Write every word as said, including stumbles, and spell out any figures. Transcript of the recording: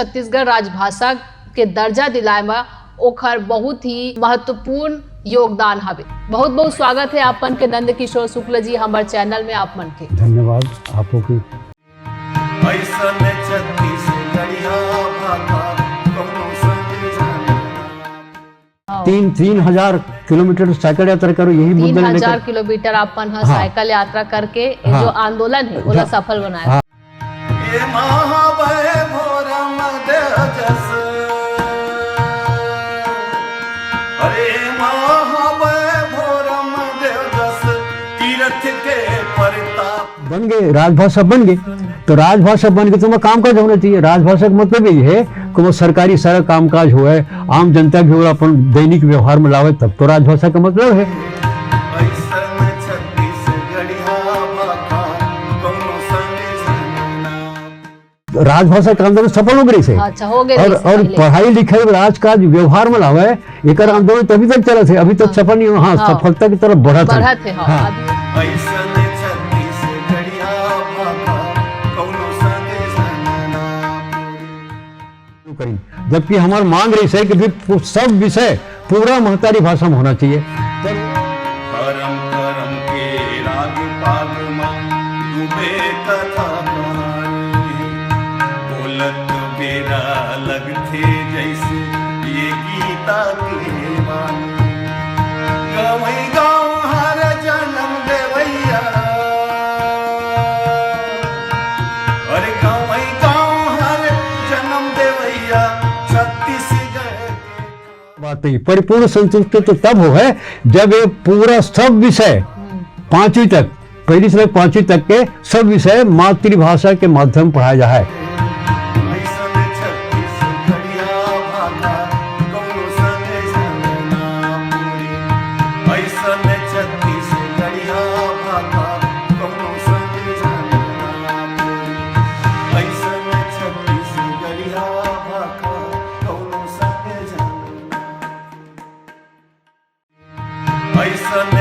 छत्तीसगढ़ राजभाषा के दर्जा दिलाए म ओखर बहुत ही महत्वपूर्ण योगदान हवे। बहुत बहुत स्वागत हे आप मन के, नंद किशोर शुक्ल जी, हमर चैनल में आप मन के। धन्यवाद आपको की। ऐसन छत्तीसगढ़िया भाखा कौनो संग जाने ना। हाँ। तीन तीन हजार किलोमीटर साइकिल यात्रा करो, यही तीन मुद्दा लेकर। हजार किलोमीटर आप मन ह हाँ। साइकिल यात्रा करके ये हाँ। जो आंदोलन है ओला हाँ। सफल बनाया। हाँ। ए महावैभोरम देव जस, अरे महावैभोरम देव जस, तीरथ के परताप। बन गए, राजभाषा बन गए, तो राजभाषा बन के तुम्हें काम काज होना चाहिए। राजभाषा का मतलब यही है कि वो सरकारी सारा कामकाज हुआ है, आम जनता भी और अपन दैनिक व्यवहार में लावे, तब तो राजभाषा का मतलब है। ऐसन छत्तीसगढ़िया भाखा कौनो संग जाने ना। राजभाषा का आंदोलन सफल हो गई से। अच्छा, हो गए और जैसे और पहले। पढ़ाई लिखाई, राजकाज, व्यवहार में लावे, एक आंदोलन तो अभी तक चलत है, अभी तक हाँ। सफल नहीं हुआ। हाँ, हाँ। सफलता की तरफ बढ़त है। बढ़त है, हाँ, हाँ। अभी। ऐसन छत्तीसगढ़िया भाखा कौनो संग जाने ना। करी, जबकि हमार मांग रही है कि भी पू- सब विषय पूरा महतारी भाषा में होना चाहिए। करम करम के राग पाग मा डूबे कथा कहानी, बोलत बेरा लगथे जैसे ये गीता के बानी। गवई गाँव हर जन्म देवैया, अरे गवई गाँव हर जन्म देवैया, छत्तीसगढ़ के बात नहीं, परिपूर्ण संस्कृत तो तब हो है जब ये पूरा सब विषय पांचवी तक, पहली से लेकर पांचवी तक के सब विषय मातृभाषा के माध्यम पढ़ाया जाए। ऐसन छत्तीसगढ़िया भाखा कौनो संग जाने ना पूरी। ऐसन छत्तीसगढ़िया भाखा कौनो संग जाने ना पूरी। ऐसन छत्तीसगढ़िया भाखा कौनो संग जाने ना। ऐसन